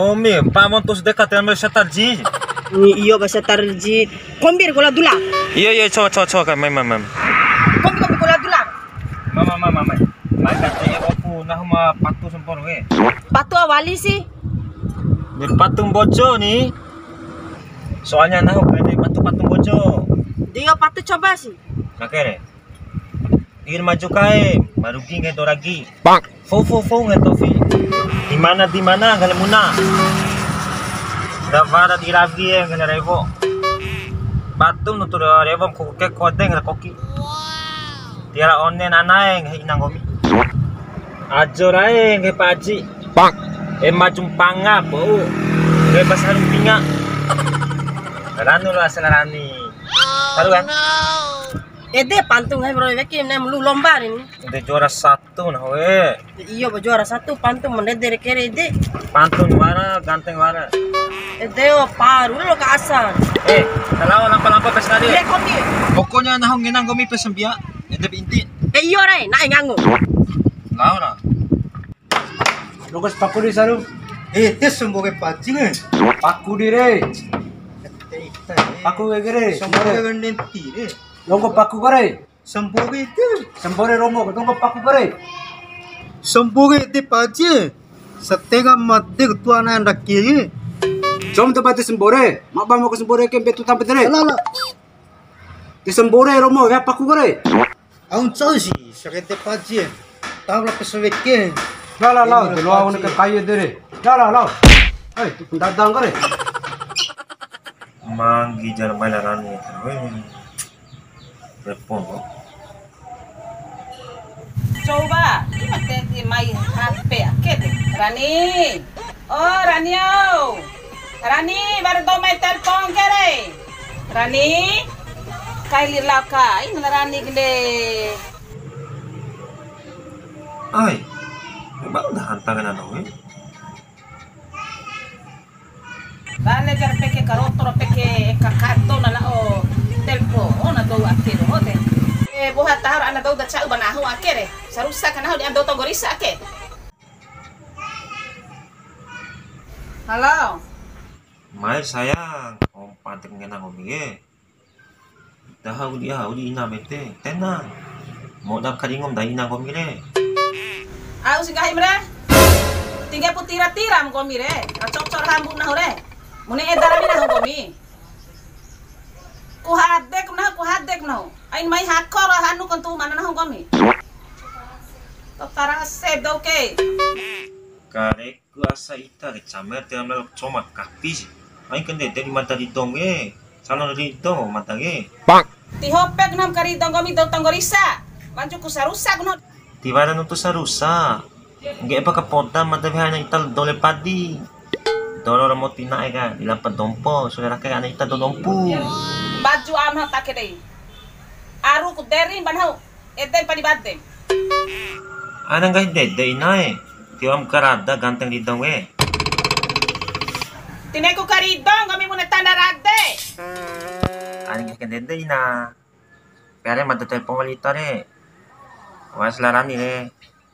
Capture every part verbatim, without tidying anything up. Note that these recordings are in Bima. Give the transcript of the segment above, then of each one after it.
Umi, pa montus deka tenan mai setarji. Ni iyo ba setarji. Kombi ra gola dula. Iyo, iyo, coba, coba, coba, kan, mai, mai, mai. Kombi, kombi gola dula. Mama, mama, mama. Mai ka te opu nahu ma patu sempor we. Patu awali si. Ni patu Mbojo ni. Soalnya nahu kene patu-patu Mbojo. Dia patu coba si. Oke deh. Ingin maju kae, marugi nggak doragi. Fou, fou, fou, nggak Tofi. Di mana, di mana, nggak lemuna. Udah pada di rabi ya, nggak revo. Batu nutur revo, kuku ke kode, nggak koki. Tiara one nanae, nggak inang gomi. Ajo rae, nggak paji. E maju mpanga, bau. Nggak pasar pinga. Ranu lah, selarani. Tahu kan? Ede pantun hai bro, weki nem lu lomba ni. Ede juara satu nah we. Iyo, ba juara satu pantun mendede re kere ede. Pantun wara, ganteng wara. Ede o paru lo ka asan. Eh, kalau lampa-lampa pes tadi. Iya, kopi. Pokoknya nahu ngenang gomi pes sembia, ede bi inti. Eh, iyo re, nae ngango. Lao na. Lokas paku di saru. Eh, tes semboge pancing eh. Paku di re. Paku wege re. Semboge nenti re. Longko paku kare. Sambore ede. Sambore romo, dongko paku kare. Sambore ede paje. Setengah mate ketua anak ndake. Com to bate sambore. Mak bamo ke sambore ke betu tampe tere. Lala. Di sambore romo ya paku kare. Aun cau si, sakete paje. Tahu lah pesawat ke. Lala, lala, lo aun ke kayu tere. Lala, lala. Eh, tu pendatang kare. Manggi jar mai larani. Weh. Repon, kok. Coba, ima teki mai H P ake de. Rani. Oh, Rani au. Rani, baru tau mai telpon ke re. Rani. Kai lila kai, na Rani gende. Ai, memang dah hantar kena dong, eh. Bale jar peke karoto ro peke kakato na lao telpo, oh, na dou ake doho de. Eh, boha tahar ana dou da ca'u ba nahu ake re. Sarusa ka nahu di ana dou Tonggorisa ake. Halo. Mai sayang, om pantek ngena ngomi e. Daha udi, ah, udi ina mete, tenang. Modap karingom da ina komi re. Au si nggahi mre. Tingge pu tira-tira mu komi re. Ra cocor hambu nahu re. Mune eda rami nahu komi. Ku hadek nahu, ku hadek nahu. Ain mai hakor hanu kontu mana nahu komi. Totara se doke. Kare Ku asa ita ke camer tiram lalo coma kapi si. Ai kandede di mada ridong e. Calon ridong mada ke. Ti hopek nam karido nggomi dou Tonggorisa. Wancuku sarusa ku no. Tiwara nuntu sarusa. Ngge'e pa kapoda mada weha ana ita dole padi. Doro ra moti na'e ka, di lampa dompo, sore rake ana ita dou dompu. Baju am hau take dei. Aru ku deri mbanhau. Ede mpa di badem. Ana nggahi ndede inae. Tiwa'u ma karada ganteng di dou e. Ti ne'eku karido nggomi mune tanda rade. Ana nggahi kandede ina. Pea re mada telpon wali ita re. Wa'u si larani re.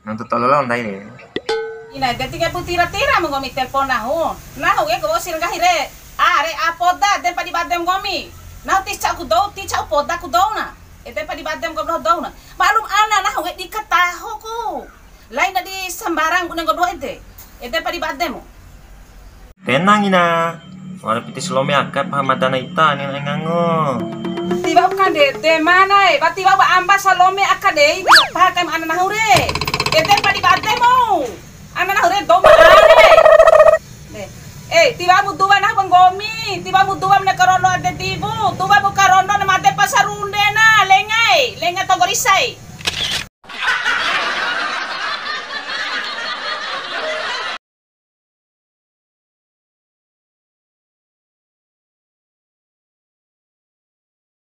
Nuntu tolo lao ndai re. Ina ede ti kai pu tira-tira mu nggomi telpon nahu. Nahu ke ko sir nggahi re. Are a poda de mpa di badem nggomi. Nahu ti ca'u ku dou, ti ca'u poda ku dou na. Ede mpa di badem nggomi doho dou na. Maklum ana nahu ke di kataho ku. Lain di sembarang bune nggomi doho ede. Ede mpa di badem mu. Tenang ina. Wara piti salome aka paha mada ana ita ni ngango. Tiwa'u kandede mana e, ba tiwa'u ba amba salome aka dei, paha kaim ana nahu re. Ede mpa di badem mu. Ana nahu re dou ma are. Eh, tiwa'u mu dua nahu ba nggomi, tiwa'u mu dua mena karondo ade tiwu, dua mu karondo na made pasarunde na, lenga e, lenga Tonggorisa e.